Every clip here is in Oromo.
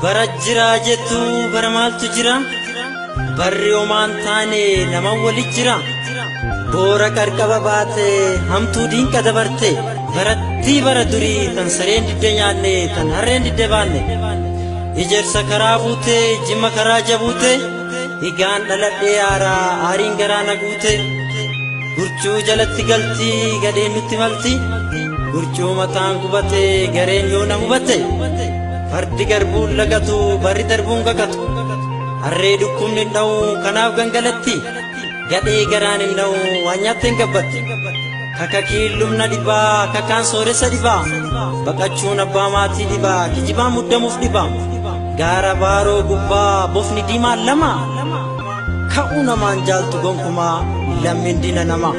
Bara jiraa jettu bara maaltu jira? Barri homaan taane naman walit jira. Boora qarqaba baate hamtuu diinqa dabarte barattii bara durii tan sareen didde nyaanne tan harreen didde baanne. Ijersa karaa buute jimma karaa jabuute higaan dhaladhee aaraa aariin garaa na guute. Gurcuu jalatti galti gadheen nutti malti gurcuu mataan gubate gareen yoo na hubate fardi garbuun lagatu barri darbuun qaqatu harree dhukkubni hin dha'u kanaaf gangalatti gadhee garaan hin dha'u waan nyaatte hin gabbatti kakakiin lubna dhibaa kakaan sooressa dhibaa baqachuun abbaa maatii dhibaa kijibaan muddamuuf dhibaa gaara baaroo gubbaa bofni diimaan lama ka'uu namaan jaaltu gonkumaa lammiin diina namaa.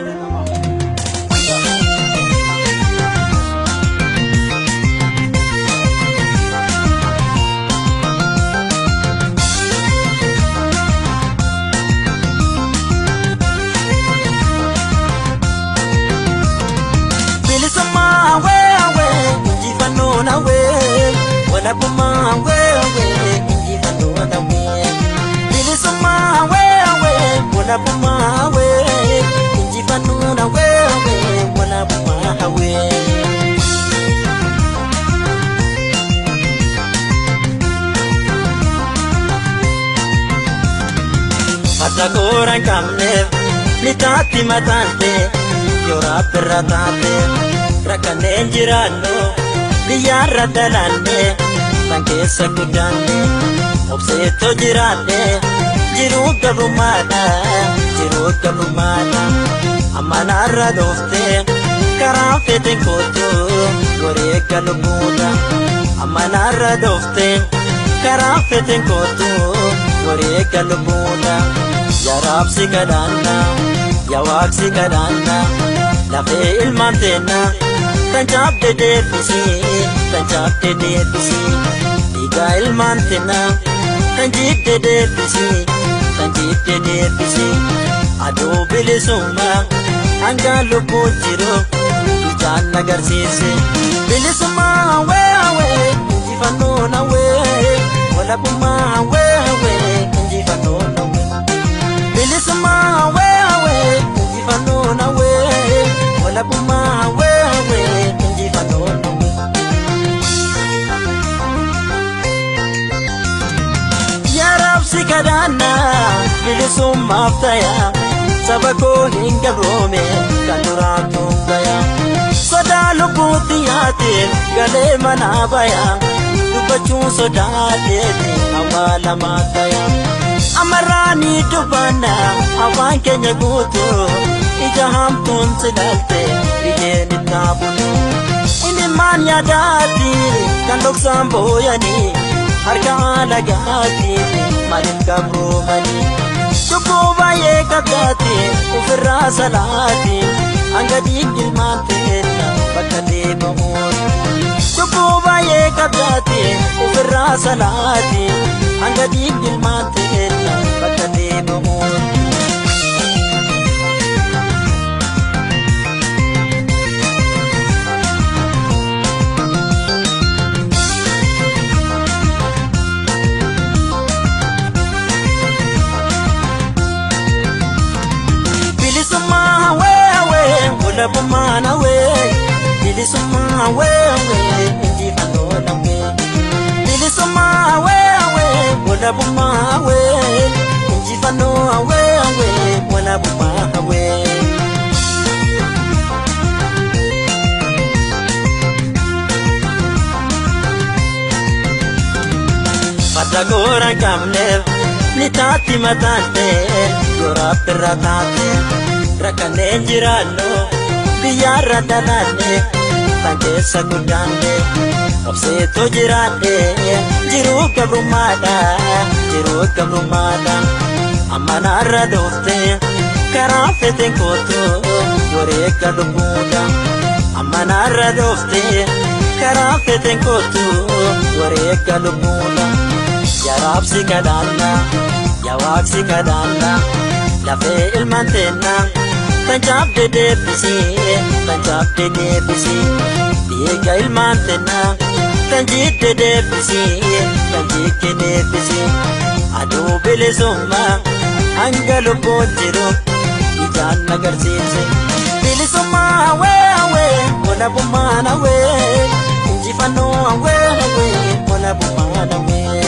Bilisummaa hawwee hawwee injifannoon hawwee walabummaa hawwee hawwee injifannoon hawwee. Bilisummaa hawwee hawwee walabummaa hawwee injifannoon hawwee hawwee walabummaa hawwee. Farda koora hin qabneef lixaatti mataante yoo rabbirra taate rakkanneen jiraannu biyyaarra dalanne tan keessa guddaanne obseettoo jiraanne jiruu gabrummaadha jiruu gabrummaadha amma naarra dhoofte karaa feeten kootu wareegga lubbuudha amma naarra dhoofte karaa feeten kootu wareegga lubbuudha yaa raabsi kadhaanna yaa waaqsi kadhaanna lafee ilmaan teenna tan cabde deebisi tan cabde deebisi dhiigaa ilmaan teenna tan jidde deebisi tan jidde deebisi aduu bilisummaa hangaan lubbuun jiru ijaan agarsiise bilisummaa hawwee hawwee injifannoon hawwee walabummaa hawwee hawwee injifannoon hawwee bilisummaa hawwee hawwee injifannoon hawwee walabummaa hawwee hawwee injifannoon hawwee. Yaa raabsi kadhaannaa bilisummaaf taya saba koo hin gabroome kan duraatu gaya sodaa lubbuutti yaateen galee manaa baya dubbachuun sodaateeti awwaalamaa taya amarraa ni dubbanna afaan keenya guutuu ija hamtuun silaalte biyyeen itti bulu imimmaan yaadaati kan dhoksaan booyanii harka alagaati maaliif gabroomanii cubbuu baay'ee qabdaati ofirraa salaati hanga dhiigni ilmaan teenna bakka deebi'uun cubbuu baay'ee qabdaati ofirraa salaati hanga dhiigni ilmaan teenna bakka deebi'uun. Bilisummaa hawwee hawwee walabummaan hawwee bilisummaa hawwee hawwee injifannoon hawwee bilisummaa hawwee hawwee walabummaa hawwee injifannoo hawwee hawwee walabummaa hawwee. Farda koora hin qabneef lixaatti mataante yoo rabbirra taate rakkanneen jiraannu biyyaarra dhalanne tan keessa guddaanne obseettoo jiraadhe jiruu gabrummaadha jiruu gabrummaadha amma naarra dhoofte karaa feteen kootu wareegga lubbuudha amma naarra dhoofte karaa feteen kootu wareegga lubbuudha yaa raabsi kadhaanna yaa waaqsi kadhaanna lafee ilmaan teenna tan cabde deebisi tan cabde deebisi dhiiga ilmaan teenna Tan jidde deebisii, tan jigge deebisii. Aduu bilisummaa hanga lubbuun jiru ijaan agarsiise. Bilisummaa hawwee hawwee walabummaan hawwee injifannoo hawwee hawwee walabummaan hawwee.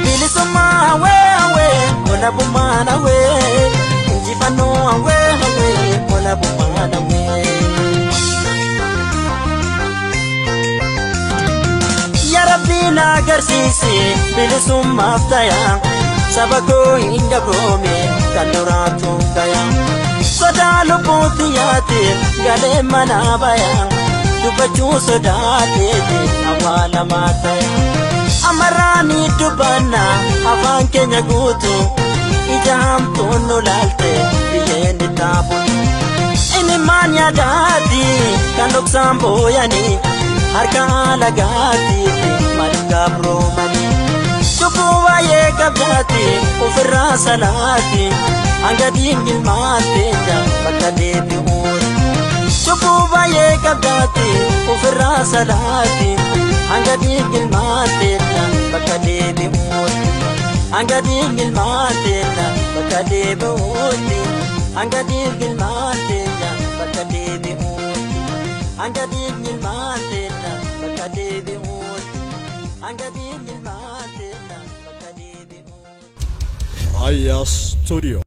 Bilisummaa hawwee hawwee walabummaan hawwee injifannoo hawwee hawwee walabummaan hawwee. Yaa Rabbii na agarsiisi bilisummaaf tayaa saba koo hin gabroome kan duraatu gaya. Sodaa lubbuutti yaate galee manaa baya dubbachuu sodaateeti awwaalamaa ta'e. Amarraanii dubbanna afaan keenya guutu ija hamtuun nu laalte biyyeen itti hafuutu. Inni maan yaadaati kan dhoksaan booyanii harka alagaatiif maaliif gabroomanii. Cubbuu baay'ee qabdaati ofirraa salaati hanga diingilmaan teenya bakka deebi'uuti. Cubbuu baay'ee qabdaati ofirraa salaati hanga diingilmaan teenya bakka deebi'uuti. Hanga diingilmaan teenya bakka deebi'uuti. Hanga diingilmaan teenya bakka deebi'uuti. Hanga diingilmaan teenya bakka deebi'uuti. Hanga diingilmaan teenya bakka deebi'uuti. Raayyaa Studio.